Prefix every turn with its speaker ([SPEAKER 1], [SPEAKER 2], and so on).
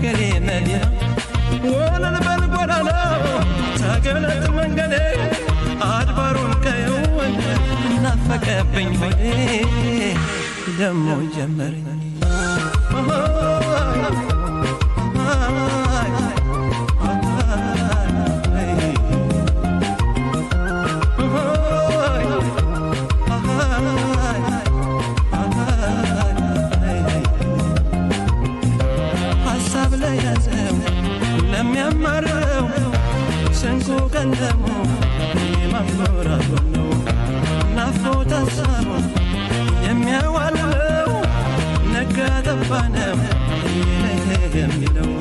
[SPEAKER 1] ሀገሬ መዲና ወለል በል ጎዳናው ተገለጥ መንገዴ አድባሩን ቀየውን ናፈቀብኝ ሆዴ ደሞ ጀመረኝ። ሀሳብ ለያዘው ለሚያማረው ስንቁ ቀለሙ የማንጎራጎር ነው። ናፍቆት ሀሳቡ የሚያዋልለው ነጋ ጠባ ነው የሚለው።